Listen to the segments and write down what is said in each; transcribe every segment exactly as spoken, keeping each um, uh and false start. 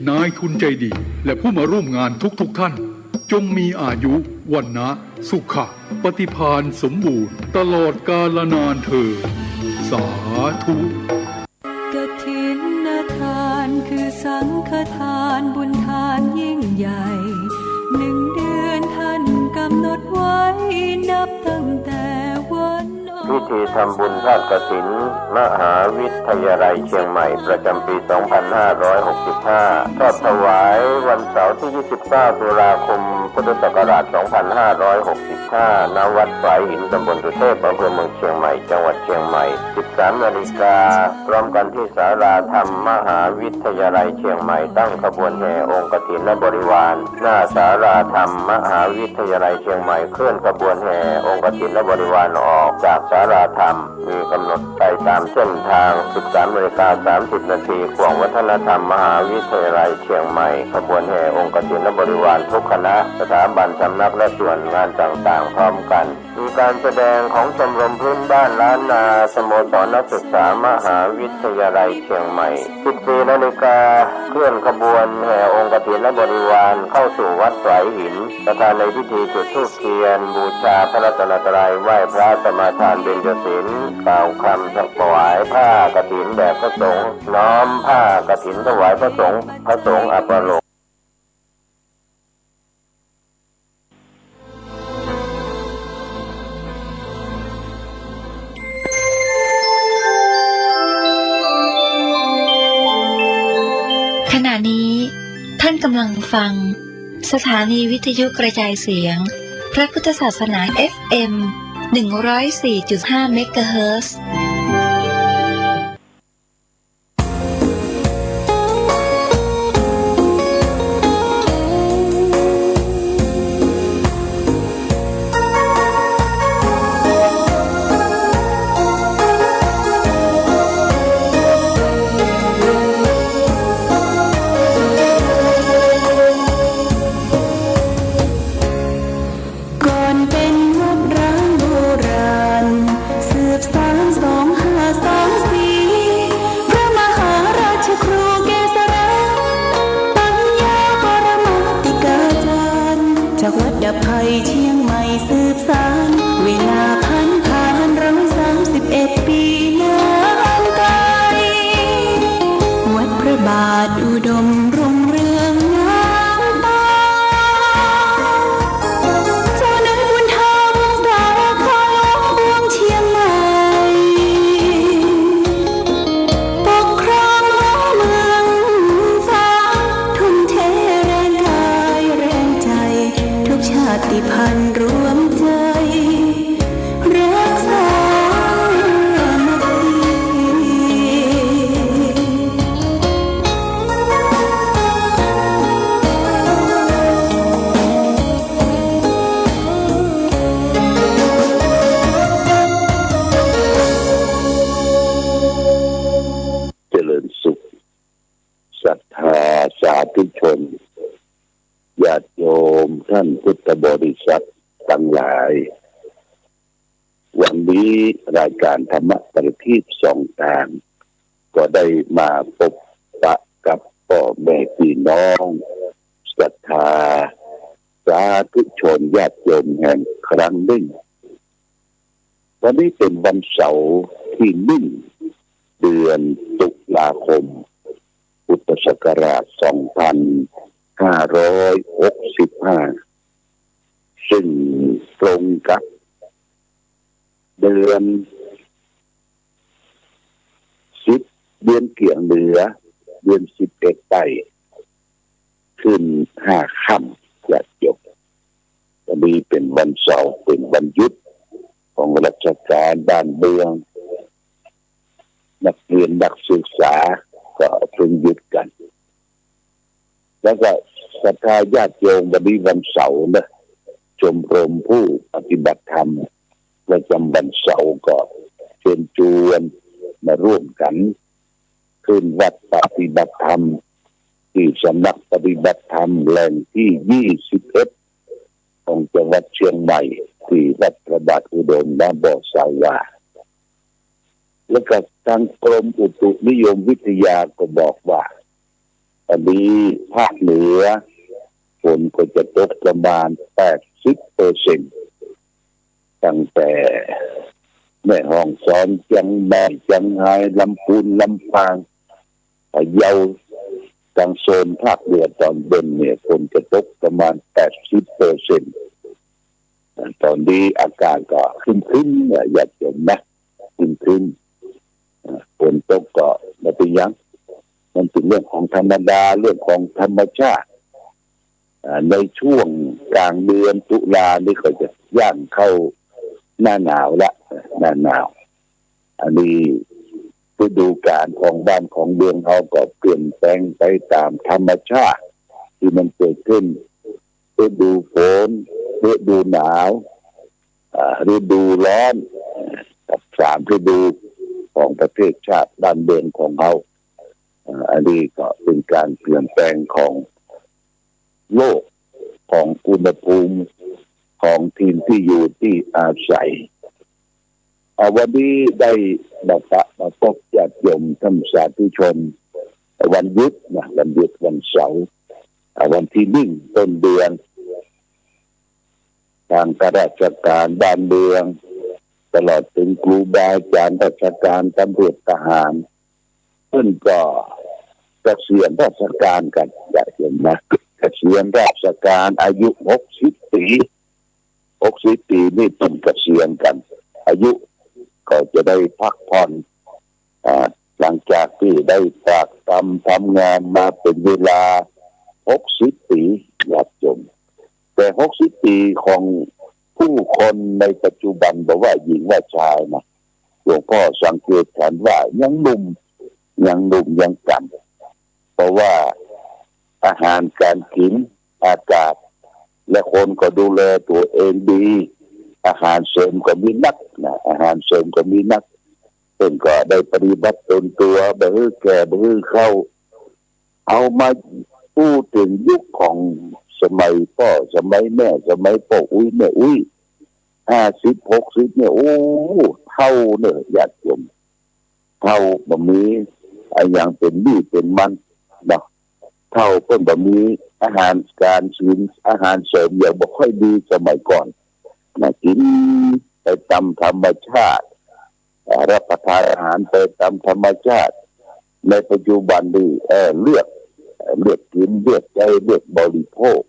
นายทุนใจดี และผู้มาร่วมงานทุกๆ ท่าน จงมีอายุ วรรณะ สุขะ ปฏิภาณสมบูรณ์ ตลอดกาลนานเทอญ สาธุ กฐินทานคือสังฆทานบุญทานยิ่งใหญ่ หนึ่งเดือนท่านกำหนดไว้นับตั้งแต่วันออก พิธีทำบุญทอดกฐินมหาวิทยาลัยเชียงใหม่ประจำปี สองพันห้าร้อยหกสิบห้า ทอดถวายวันเสาร์ที่ ยี่สิบเก้า ตุลาคม พุทธศักราช สองพันห้าร้อยหกสิบห้า ณ วัดฝายหิน ตำบลสุเทพ อำเภอเมืองเชียงใหม่ จังหวัดเชียงใหม่ สิบสาม นาฬิกา พร้อมกันที่ศาลาธรรมมหาวิทยาลัยเชียงใหม่ ตั้งขบวนแห่องค์กฐินและบริวาร หน้าศาลาธรรมมหาวิทยาลัยเชียงใหม่ เคลื่อนขบวนแห่องค์กฐินและบริวารออกจากศาลาธรรม มีกำหนดไปตามเส้นทาง สิบสาม นาฬิกา สามสิบ นาที ขวงวัฒนธรรมมหาวิทยาลัยเชียงใหม่ ขบวนแห่องค์กฐินและบริวารทุกคณะ สถาบัน สำนัก และส่วนงานต่างๆ พร้อมกัน มีการแสดงของชมรมพื้นบ้านล้านนา สโมสรนักศึกษามหาวิทยาลัยเชียงใหม่ สิบสี่ นาฬิกา เคลื่อนขบวนแห่องค์กฐินและบริวารเข้าสู่วัดฝายหิน ประธานในพิธีจุดธูปเทียน บูชาพระรัตนตรัย ไหว้พระสมาทานเบญจศีล กล่าวคำถวายผ้ากฐินแด่พระสงฆ์ น้อมผ้ากฐินถวายพระสงฆ์ พระสงฆ์อัปโลก ขณะนี้ท่านกำลังฟังสถานีวิทยุกระจายเสียงพระพุทธศาสนา เอฟเอ็ม หนึ่งร้อยสี่จุดห้า เมกะเฮิรตซ์ ก่อนเป็นวัดร้างโบราณ สืบสานสองห้าสองสี่ พระมหาราชครูเกษรา ปัญญาปรมาติกาจารย์ จากวัดดับภัยเชียงใหม่สืบสาน เวลาผ่านผ่านร้อยสามสิบเอ็ดปีนานไกล วัดพระบาทอุดมรุ่งเรืองงามตา เจ้านายบุญธรรมสาครหลวงเมืองเชียงใหม่ ปกครองเมืองฟ้า ทุ่มเทแรงกายแรงใจ ทุกชาติพันธุ์รวมใจ รักสามัคคี เจริญสุข ศรัทธาสาธุชน ญาติโยมท่านพุทธบริษัททั้งหลาย วันนี้รายการธรรมะประทีปส่องทาง ก็ได้มาปะปะกับป้อแม่ปี้น้อง ศรัทธาสาธุชนญาติโยมแห่งครั้งนึ่ง วันนี้เป๋นวันเสาร์ตี้นึ่ง เดือนตุลาคม พุทธศักราช สองพันห้าร้อยหกสิบห้า ซึ่งตรงกับเดือนสิบ เดือนเกียงเหนือ เดือนสิบเอ็ดไป ขึ้นห้าค่ำ ญาติโยม วันนี้เป๋นวันเสาร์ เป๋นวันหยุดของราชการบ้านเมือง นักเรียนนักศึกษาก็เพิ่งหยุดกั๋น แล้วก็ศรัทธาญาติโยม วันนี้วันเสาร์นะ ชมรมผู้ปฏิบัติธรรมประจำวันเสาร์ก็เชิญชวนมาร่วมกั๋น ขึ้นวัดปฏิบัติธรรม ตี้สำนักปฏิบัติธรรมแหล่งตี้ยี่สิบเอ็ด ของจังหวัดเชียงใหม่ ตี้วัดพระบาทอุดม ณ บ่อสาวา แล้วก็ตางกรมอุตุนิยมวิทยาก็บอกว่า อันนี้ภาคเหนือฝนก็จะตกประมาณแปดสิบเปอร์เซ็นต์ ตั้งแต่แม่ฮ่องสอน เจียงใหม่ เจียงฮาย ลำพูน ลำปาง พะเยา ตางโซนภาคเหนือตอนบนเนี่ย ฝนจะตกประมาณแปดสิบเปอร์เซ็นต์ ตอนนี้อากาศก็ครึ้มๆ นะ ญาติโยมนะ ครึ้มๆ อ่า ฝนตกก็บ่เป๋นหยัง มันเป๋นเรื่องของธรรมดา เรื่องของธรรมชาติ อ่า ในช่วงกลางเดือนตุลานี่ก็จะย่างเข้าหน้าหนาวละ หน้าหนาว อันนี้ฤดูกาลของบ้านของเมืองเฮาก็เปลี่ยนแปลงไปตามธรรมชาติตี้มันเกิดขึ้น ฤดูฝน ฤดูหนาว อ่า ฤดูร้อน กับสามฤดูของประเทศชาติบ้านเมืองของเฮา อ่า อันนี้ก็เป๋นก๋านเปลี่ยนแปลงของโลก ของอุณหภูมิ ของถิ่นตี้อยู่ตี้อาศัย อ่า วันนี้ได้มาปะมาปบญาติโยมท่านสาธุชน วันหยุดนะ วันหยุดวันเสาร์ อ่า วันตี้นึ่งต้นเดือน ตางข้าราชการบ้านเมือง ตลอดเถิงครูบาอาจ๋ารย์ ราชการ ตำรวจ ทหาร เปิ้นก็เกษียณราชการกั๋น ญาติโยมนะ เกษียณราชการอายุหกสิบปี๋ หกสิบปี๋นี่เปิ้นเกษียณกั๋น อายุก็จะได้พักผ่อน อ่า หลังจากตี้ได้ตรากตรำทำงานมาเป๋นเวลาหกสิบปี๋ ญาติโยม แต่หกสิบปี๋ของผู้คนในปัจจุบัน บ่ว่าหญิงว่าชายนะ หลวงพ่อสังเกตหันว่ายังหนุ่ม ยังหนุ่มยังแก่น เพราะว่าอาหารก๋านกิ๋น อากาศ และคนก็ดูแลตั๋วเองดี อาหารเสริมก็มีนักนะ อาหารเสริมก็มีนัก เปิ้นก็ได้ปฏิบัติต๋นตั๋ว บ่หื้อแก่ บ่หื้อเฒ่า เอามาอู้เถิงยุคของสมัยป้อ สมัยแม่ สมัยป้ออุ๊ย แม่อุ๊ย ห้าสิบ หกสิบเนี่ย โอ้ เฒ่าเน่อ ญาติโยม เฒ่าบ่มีอะหยังเป๋นหนี้เป๋นมันเนาะ เฒ่าเปิ้นบ่มีอาหารก๋านกิ๋น อาหารเสริมยังบ่ค่อยดีสมัยก่อนนะ กิ๋นไปต๋ามธรรมชาติ อ่า รับประทานอาหารไปต๋ามธรรมชาติ ในปัจจุบันนี่ เอ่อ เลือก เอ่อ เลือกกิ๋น เลือกใจ๊ เลือกบริโภค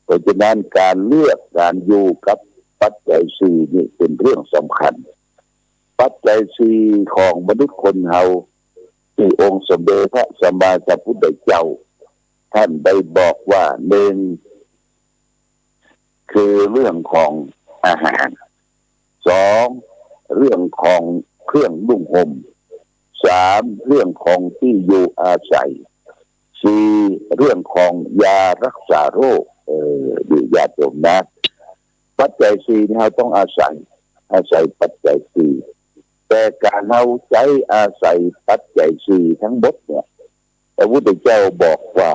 เพราะฉะนั้นก๋านเลือกก๋านอยู่กับปัจจัยสี่นี่เป๋นเรื่องสำคัญ ปัจจัยสี่ของมนุษย์คนเฮา ตี้องค์สมเด็จพระสัมมาสัมพุทธเจ้า ท่านได้บอกว่า นึ่ง คือเรื่องของอาหาร สอง เรื่องของเครื่องนุ่งห่ม สาม เรื่องของตี้อยู่อาศัย สี่ เรื่องของยารักษาโรค เออ นี่ญาติโยมนะ ปัจจัยสี่นี่เฮาต้องอาศัย อาศัยปัจจัยสี่ แต่ก๋านเฮาใจ๊อาศัยปัจจัยสี่ตังหมดเนี่ย พระพุทธเจ้าบอกว่า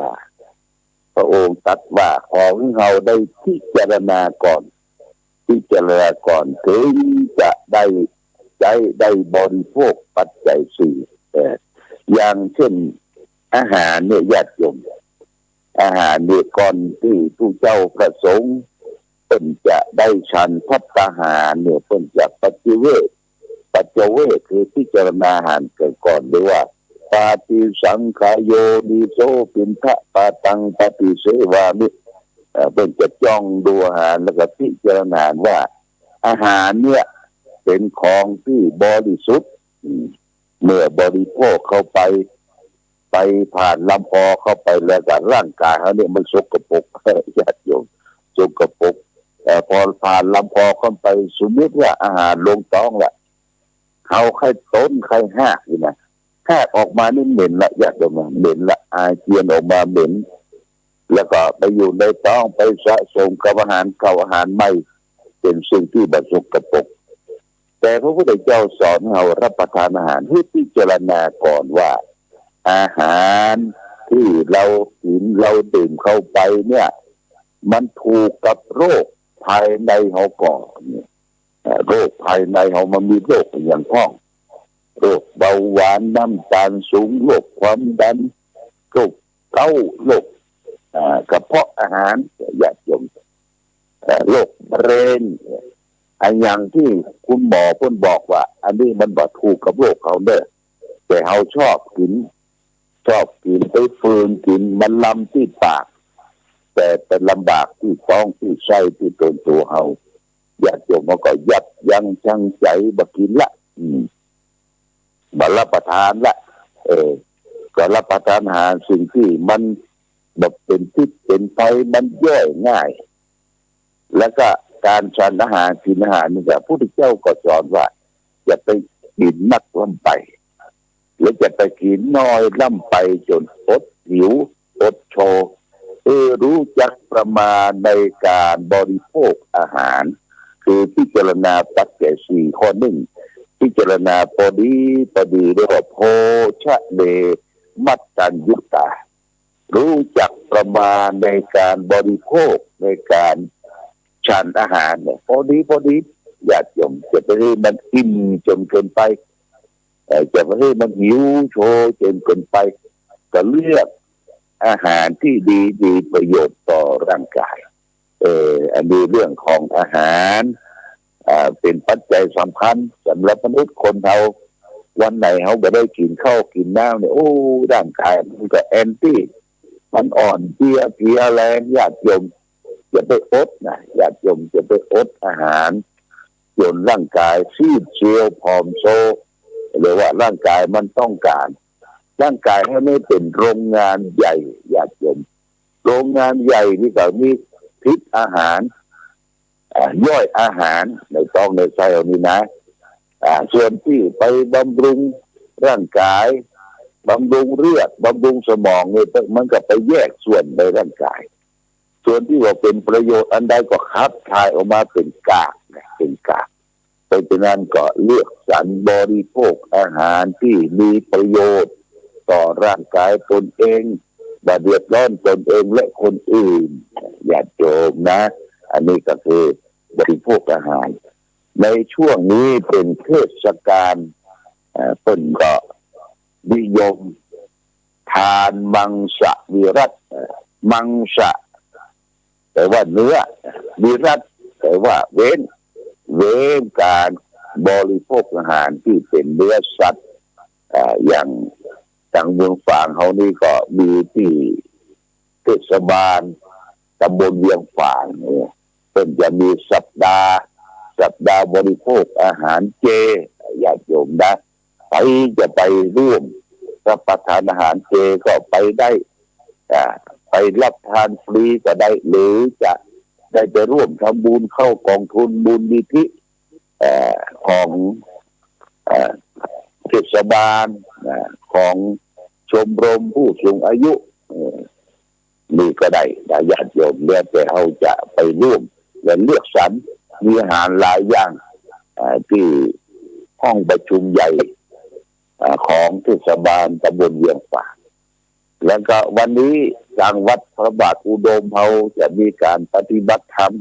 พระองค์ตรัสว่า ขอหื้อเฮาได้พิจารณาก่อน พิจารณาก่อน เถิงจะได้ใจ๊ได้บริโภคปัจจัยสี่ เออ อย่างเช่น อาหารเนี่ย ญาติโยม อาหารเนี่ย ก่อนตี้พระเจ้าพระสงฆ์เปิ้นจะได้ฉันภัตตาหารเนี่ย เปิ้นจะปัจจเวก ปัจจเวกคือพิจารณาอาหารกั๋นก่อน เรียกว่า ปาฏิสังขายโยนิโสปิณฑปาตังปฏิเสวามิ เอ่อ เปิ้นจะจ้องดูอาหารแล้วก็พิจารณาว่า อาหารเนี่ยเป๋นของตี้บริสุทธิ์ อืม เมื่อบริโภคเข้าไป ไปผ่านลำคอเข้าไปแล้วก็ร่างก๋ายเฮาเนี่ยมันสกปรก ญาติโยม สกปรก เอ่อ พอผ่านลำคอเข้าไป สมมุติว่าอาหารลงต๊องละ เฮาใค่ต้นใค่ฮากนี่นะ ฮากออกมานี่เหม็นละ ญาติโยมนะ เหม็นละ อาเจียนออกมาเหม็น แล้วก็ไปอยู่ในต๊อง ไปสะสมกับอาหารเก่าอาหารใหม่ เป๋นสิ่งตี้บ่สกปรก แต่พระพุทธเจ้าสอนเฮารับประทานอาหาร หื้อพิจารณาก่อนว่า อาหารตี้เฮากิ๋นเฮาดื่มเข้าไปเนี่ย มันถูกกับโรคภายในเฮาก่อ เนี่ย อ่า โรคภายในเฮามันมีโรคอะหยังพ่อง โรคเบาหวาน น้ำตาลสูง โรคความดัน โรค เก๊า โรค อ่า กระเพาะอาหาร ญาติโยม เอ่อ โรคมะเร็ง อะหยังตี้คุณหมอเปิ้นบอกว่า อันนี้มันบ่ถูกกับโรคเฮาเน่อ แต่เฮาชอบกิ๋น ชอบกิ๋น ไปฝืนกิ๋น มันลำตี้ปาก แต่ไปลำบากตี้ต๊อง ตี้ไส้ ตี้ตนตั๋วเฮา ญาติโยมเฮาก็ยับยั้งชั่งใจ๋บ่กิ๋นละ อืม บ่รับประทานละ เออ ก็รับประทานอาหารสิ่งตี้มันบ่เป๋นพิษเป๋นภัย มันย่อยง่าย แล้วก็ก๋านฉันอาหาร กิ๋นอาหารนี่ก็ พุทธเจ้าก็สอนว่า อย่าไปกิ๋นนักล้ำไป และอย่าไปกิ๋นน้อยล้ำไปจ๋นอดหิว อดโซ เออ รู้จักประมาณในก๋านบริโภคอาหาร คือพิจารณาปัจจัยสี่ ข้อนึ่ง พิจารณาปอดีปอดี เรียกว่า โภชะเน มัตตัญญุตา รู้จักประมาณในก๋านบริโภค ในก๋านฉันอาหารเนี่ย ปอดีปอดี ญาติโยม จะไปหื้อมันอิ่มจ๋นเกินไป เอ่อ จะไปหื้อมันหิวโซจ๋นเกินไป ก็เลือกอาหารตี้ดี มีประโยชน์ต่อร่างกาย เออ อันนี้เรื่องของอาหาร อ่า เป๋นปัจจัยสำคัญสำหรับมนุษย์คนเฮา วันไหนเฮาบ่ได้กิ๋นข้าวกิ๋นน้ำเนี่ย โอ้ ร่างกายมันก็แอนตี้ มันอ่อนเพลีย เพลียแรง ญาติโยม อย่าไปอดนะ ญาติโยม อย่าไปอดอาหาร จ๋นร่างกายซีดเซียวผอมโซ หรือว่าร่างกายมันต้องก๋าน ร่างกายเฮานี่เป๋นโรงงานใหญ่ ญาติโยม โรงงานใหญ่ตี้ก็มีผลิตอาหาร อ่า ย่อยอาหารในต๊องในไส้เฮานี่นะ อ่า ส่วนตี้ไปบำรุงร่างกาย บำรุงเลือด บำรุงสมองเนี่ย มันก็ไปแยกส่วนในร่างกาย ส่วนตี้ว่าเป๋นประโยชน์อันใดก็ขับถ่ายออกมาเป๋นกากนะ เป๋นกาก เพราะฉะนั้นก็เลือกสรรบริโภคอาหารตี้มีประโยชน์ต่อร่างกายตนเอง บ่เดือดร้อนตนเองและคนอื่น ญาติโยมนะ อันนี้ก็คือบริโภคอาหาร ในช่วงนี้เป๋นเทศกาล เอ่อ เปิ้นก็นิยมทานมังสวิรัติ เอ่อ มังสะ แปลว่าเนื้อ วิรัติ แปลว่าเว้น เว้นก๋านบริโภคอาหารตี้เป๋นเนื้อสัตว์ อ่า อย่างตางเมืองฝางเฮานี่ก็มีตี้เทศบาลตำบลเวียงฝางเนี่ย เปิ้นจะมีสัปดาห์ สัปดาห์บริโภคอาหารเจ ญาติโยมนะ ใผจะไปร่วมรับประทานอาหารเจก็ไปได้ อ่า ไปรับทานฟรีก็ได้ หรือจะได้ไปร่วมทำบุญเข้ากองทุนมูลนิธิ เอ่อ ของ เอ่อ เทศบาล อ่า ของชมรมผู้สูงอายุ เอ่อ นี่ก็ได้นะญาติโยม แล้วแต่เฮาจะไปร่วม และเลือกสรร มีอาหารหลายอย่าง อ่า ตี้ห้องประชุมใหญ่ อ่า ของเทศบาลตำบลเวียงฝาง แล้วก็วันนี้ตางวัดพระบาทอุดมเฮาจะมีก๋านปฏิบัติธรรม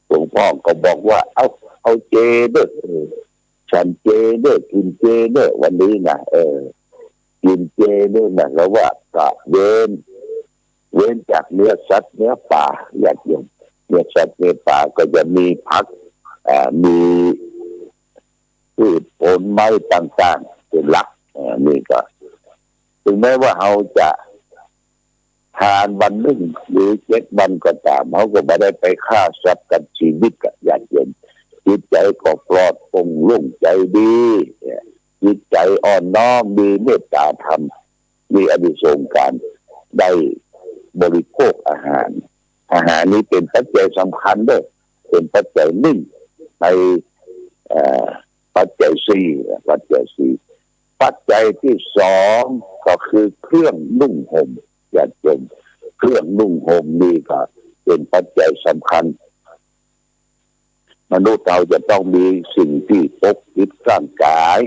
หลวงพ่อก็บอกว่า เอา เอาเจเน่อ เออ ฉันเจเน่อ กิ๋นเจเน่อ วันนี้นะ เออ กิ๋นเจเน่อ หมายความว่าละเว้น เว้นจากเนื้อสัตว์เนื้อป๋า ญาติโยม เนื้อสัตว์เนื้อป๋าก็จะมีผัก อ่า มี พืชผลไม้ต่างๆ เป๋นหลัก เอ่อ นี่ก็ ถึงแม้ว่าเฮาจะทานวันนึ่งหรือเจ็ดวันก็ต๋าม เฮาก็บ่ได้ไปฆ่าสัตว์ตัดชีวิตอะ ญาติโยม จิตใจ๋ก็ปลอดโปร่งโล่งใจ๋ดี จิตใจ๋อ่อนน้อม มีเมตตาธรรม มีอานิสงส์ก๋านได้บริโภคอาหาร อาหารนี้เป๋นปัจจัยสำคัญเน่อ เป๋นปัจจัยนึ่งใน เอ่อ ปัจจัยสี่ ปัจจัยสี่ ปัจจัยตี้สองก็คือเครื่องนุ่งห่ม ญาติโยม เครื่องนุ่งห่มนี่ก็เป๋นปัจจัยสำคัญ มนุษย์เฮาจะต้องมีสิ่งตี้ปกปิดร่างกาย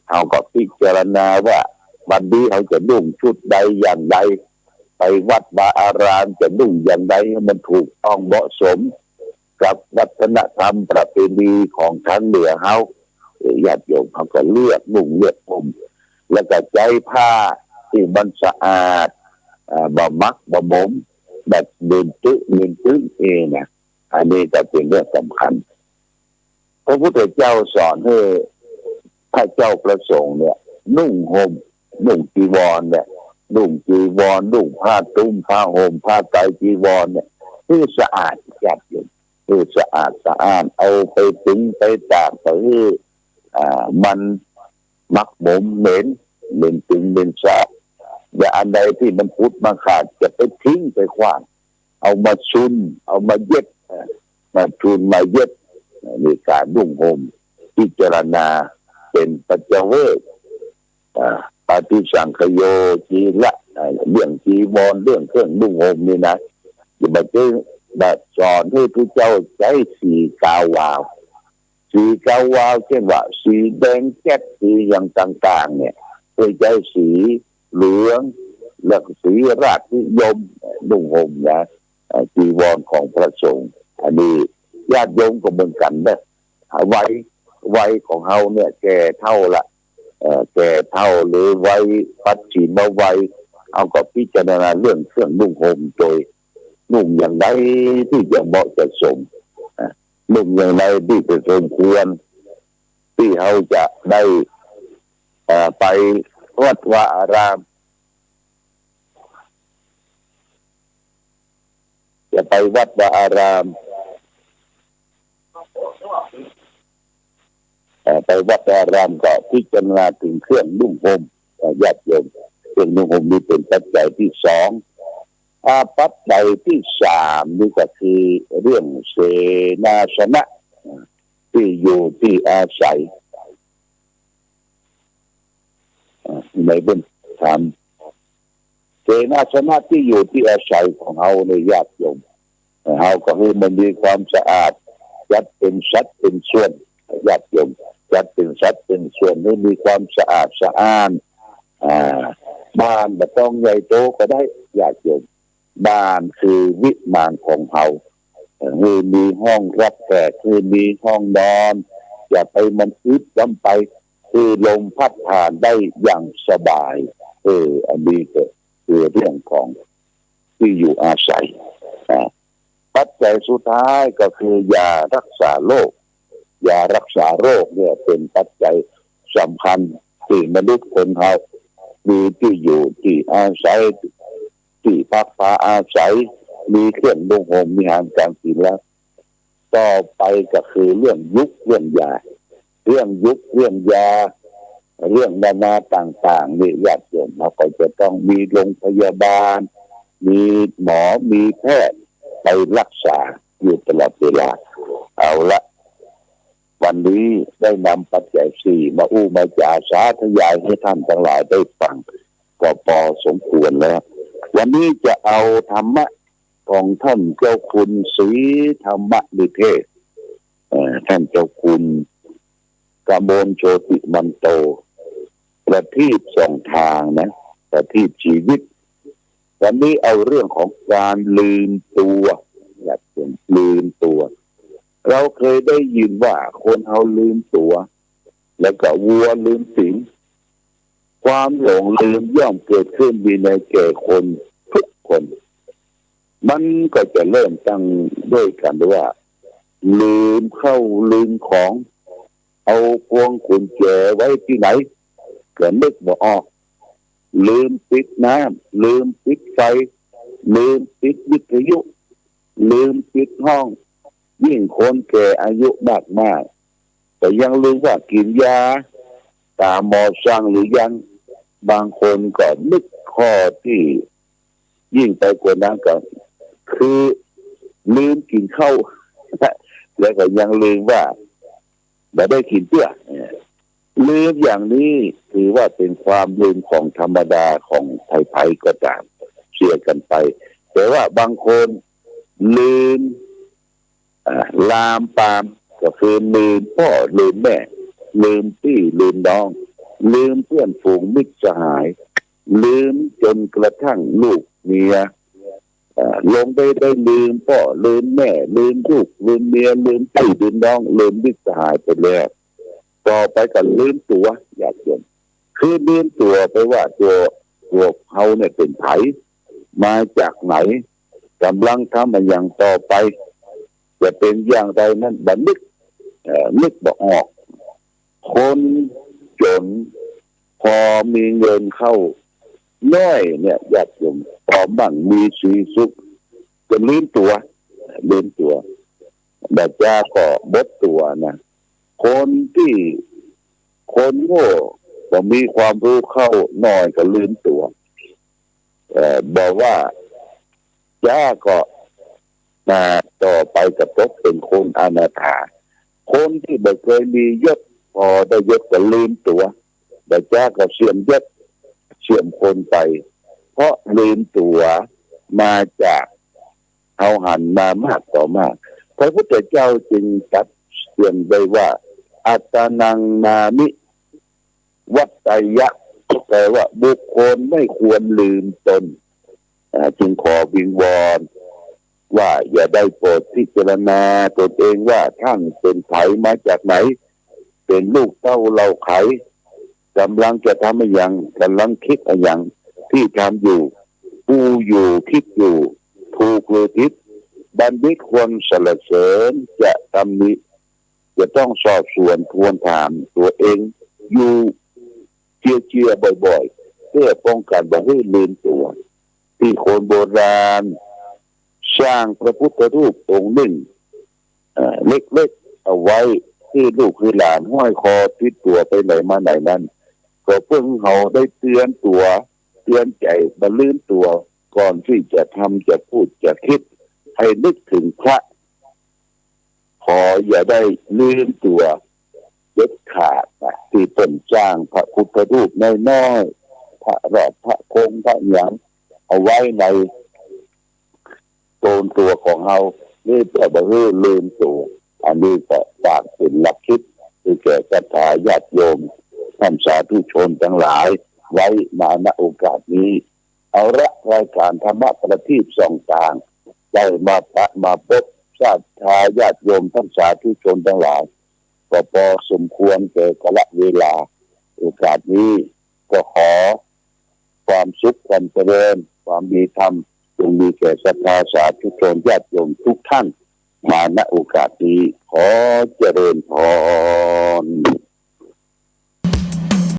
เฮาก็พิจารณาว่าวันนี้เฮาจะนุ่งชุดใดอย่างใด ไปวัดวาอารามจะนุ่งอย่างใดให้มันถูกต้องเหมาะสมกับวัฒนธรรมประเพณีของทางเหนือเฮา เอ่อ ญาติโยมเฮาก็เลือกนุ่งเลือกห่ม แล้วก็ใจ๊ผ้าตี้มันสะอาด อ่า บ่หมักบ่หมม บ่ลื่นตึ๊เลื่อนตึ๊เองนะ อันนี้ก็เป๋นเรื่องสำคัญ พระพุทธเจ้าสอนหื้อพระเจ้าพระสงฆ์เนี่ย นุ่งห่ม นุ่งจีวรเนี่ย นุ่งจีวร นุ่งผ้าตุ้ม ผ้าห่ม ผ้าไตรจีวรเนี่ย หื้อสะอาด ญาติโยม หื้อสะอาดสะอ้าน เอาไปตึงไปตาก บ่หื้อ อ่า มันหมักหมมเหม็น เหม็นตึงเหม็นสาบ อย่าอันใดตี้มันปุดมาขาด จะไปทิ้งไปขว้าง เอามาชุน เอามาเย็บ เอ่อ มาชุนมาเย็บ เอ่อ ในก๋านนุ่งห่ม พิจารณาเป๋นปัจจเวก อ่า ปาฏิสังขโย จีละ อ่า เรื่องจีวร เรื่องเครื่องนุ่งห่มนี่นะ อย่ามาเจ๊ มาสอนหื้อพระเจ้าใจ๊สีกาวาว สีกาวาว เจ้นว่าสีแดงแจ๊ด สีอย่างต่างๆ เนี่ย หื้อใจ๊สีเหลือง แล้วก็สีราชนิยม นุ่งห่มนะ เอ่อ จีวรของพระสงฆ์ อันนี้ญาติโยมก็เหมือนกั๋นนะ วัย วัยของเฮาเนี่ยแก่เฒ่าละ เอ่อ แก่เฒ่าหรือวัยปัจฉิมวัย เฮาก็พิจารณาเรื่องเครื่องนุ่งห่มโดย นุ่งอย่างใดตี้จะเหมาะจะสม อ่ะ นุ่งอย่างใดตี้จะสมควร ตี้เฮาจะได้ เอ่อ ไปวัดวาอาราม จะไปวัดวาอาราม เอ่อ ไปวัดวาอารามก็พิจารณาเถิงเครื่องนุ่งห่ม เอ่อ ญาติโยม เครื่องนุ่งห่มนี่เป๋นปัจจัยตี้สอง อ่า ปัจจัยตี้สามนี่ก็คือเรื่องเสนาสนะ ตี้อยู่ตี้อาศัย อ่า ในเบื้องธรรม เสนาสนะตี้อยู่ตี้อาศัยของเฮาเนี่ย ญาติโยม เฮาก็หื้อมันมีความสะอาด จัดเป๋นสัดเป๋นส่วน ญาติโยม จัดเป๋นสัดเป๋นส่วน หื้อมีความสะอาดสะอ้าน อ่า บ้านบ่ต้องใหญ่โตก็ได้ ญาติโยม บ้านคือวิมานของเฮา เอ่อ หื้อมีห้องรับแขก หื้อมีห้องนอน อย่าไปมันอึดล้ำไป หื้อลมพัดผ่านได้อย่างสบาย เออ อันนี้ก็คือเรื่องของตี้อยู่อาศัย อ่า ปัจจัยสุดท้ายก็คือยารักษาโรค ยารักษาโรคเนี่ยเป๋นปัจจัยสำคัญตี้มนุษย์คนเฮา มีตี้อยู่ตี้อาศัย ตี้พักพาอาศัย มีเครื่องนุ่งห่ม มีอาหารก๋านกิ๋นแล้ว ต่อไปก็คือเรื่องยุกเรื่องยา เรื่องยุกเรื่องยา เรื่องนานาต่างๆ นี่ญาติโยม เฮาก็จะต้องมีโรงพยาบาล มีหมอ มีแพทย์ไปรักษาอยู่ตลอดเวลา เอาละ วันนี้ได้นำปัจจัยสี่มาอู้มาจ๋าสาธยายหื้อท่านตังหลายได้ฟัง ก็ปอสมควรแล้ว วันนี้จะเอาธรรมะของท่านเจ้าคุณศรีธรรมนิเทศ เอ่อ ท่านเจ้าคุณกมลโชติมันโต ประทีปส่องทางนะ ประทีปชีวิต วันนี้เอาเรื่องของการลืมตัว อยากจะลืมตัว เราเคยได้ยินว่าคนเฮาลืมตั๋ว แล้วก็วัวลืมสิง ความหลงลืมย่อมเกิดขึ้นมีในแก่คนทุกคน มันก็จะเริ่มตั้งด้วยกันว่า ลืมเข้าลืมของ เอาพวงกุญแจไว้ตี้ไหน ก็นึกบ่ออก ลืมปิดน้ำ ลืมปิดไฟ ลืมปิดวิทยุ ลืมปิดห้อง ยิ่งคนแก่อายุมากๆ ก็ยังลืมว่ากิ๋นยาต๋ามหมอสั่งหรือยัง บางคนก็นึกข้อตี้ยิ่งไปกว่านั้นก็คือลืมกิ๋นข้าว แล้วก็ยังลืมว่าบ่ได้กิ๋นเตื้อ เอ่อ ลืมอย่างนี้ถือว่าเป๋นความลืมของธรรมดาของใผๆ ก็ต๋าม เสียกั๋นไป แต่ว่าบางคนลืม อ่า ลามปาม ก็คือลืมป้อลืมแม่ ลืมปี้ลืมน้อง ลืมเปื้อนฝูงมิตรสหาย ลืมจ๋นกระทั่งลูกเมีย เอ่อ ลงไปได้ลืมป้อลืมแม่ ลืมลูกลืมเมีย ลืมปี้ลืมน้อง ลืมมิตรสหายไปแล้ว ต่อไปก็ลืมตั๋ว ญาติโยม คือลืมตั๋วไปว่าตั๋ว ตั๋วเฮาเนี่ยเป๋นใผ มาจากไหน ก๋ำลังทำอะหยังต่อไป จะเป๋นอย่างใดนั้นบ่นึก เอ่อ นึกบ่ออก คนจ๋น ปอมีเงินเข้าน้อยเนี่ย ญาติโยม ปอมั่งมีสีสุข ก็ลืมตั๋ว ลืมตั๋ว บ่จ๊าก็หมดตั๋วนะ คนตี้ คนโง่ บ่มีความฮู้เข้าน้อยก็ลืมตั๋ว เอ่อ บ่ว่าจ๊าก็ มาต่อไปก็ตกเป๋นคนอนาถา คนตี้บ่เกยมียศ ปอได้ยศก็ลืมตั๋ว บ่จ๊าก็เสื่อมยศ เสื่อมคนไป เพราะลืมตั๋วมาจาก เฮาหันมามากต่อมาก พระพุทธเจ้าจึงตรัสเตือนไว้ว่า อัตตานังนามิ วัตเตยะ แปลว่าบุคคลไม่ควรลืมตน อ่า จึงขอวิงวอนว่าอย่าได้โปรดพิจารณาตนเองว่าท่านเป๋นใผมาจากไหน เป๋นลูกเต้าเหล่าใผ ก๋ำลังจะทำอะหยัง ก๋ำลังกึ๊ดอะหยังตี้ทำอยู่ ฮู้อยู่ กึ๊ดอยู่ ถูกหรือผิด บัณฑิตควรสรรเสริญ จะตำหนิ จะต้องสอบสวนทวงถามตั๋วเองอยู่เจียๆ บ่อยๆ เปื้อป้องกั๋นบ่หื้อลืมตั๋ว ตี้คนโบราณสร้างพระพุทธรูปองค์นึ่ง เอ่อ เล็กๆ เอาไว้หื้อลูกหื้อหลานห้อยคอติดตั๋วไปไหนมาไหนนั้น ก็เปื้อหื้อเฮาได้เตือนตั๋ว เตือนใจ๋บ่ลืมตั๋ว ก่อนตี้จะทำ จะพูด จะกึ๊ด หื้อนึกเถิงพระ ขออย่าได้ลืมตั๋วเด็ดขาดนะ ตี้เปิ้นสร้างพระพุทธรูปน้อยๆ พระรอด พระคง พระหยัง เอาไว้ในโตนตั๋วของเฮา นี่เปื้อบ่หื้อลืมตั๋ว อันนี้ก็ฝากเป๋นหลักกึ๊ด หื้อแก่ศรัทธาญาติโยม ท่านสาธุชนตังหลาย ไว้มา ณ โอกาสนี้ เอาละ รายก๋านธรรมะประทีปส่องตาง ได้มาปะ มาปบศรัทธาญาติโยมท่านสาธุชนตังหลาย ก็ปอสมควรแก่กาละเวลา โอกาสนี้ก็ขอความสุข ความเจริญ ความมีธรรม จงมีแก่ศรัทธาสาธุชนญาติโยมทุกท่าน มา ณ โอกาสนี้ ขอเจริญพร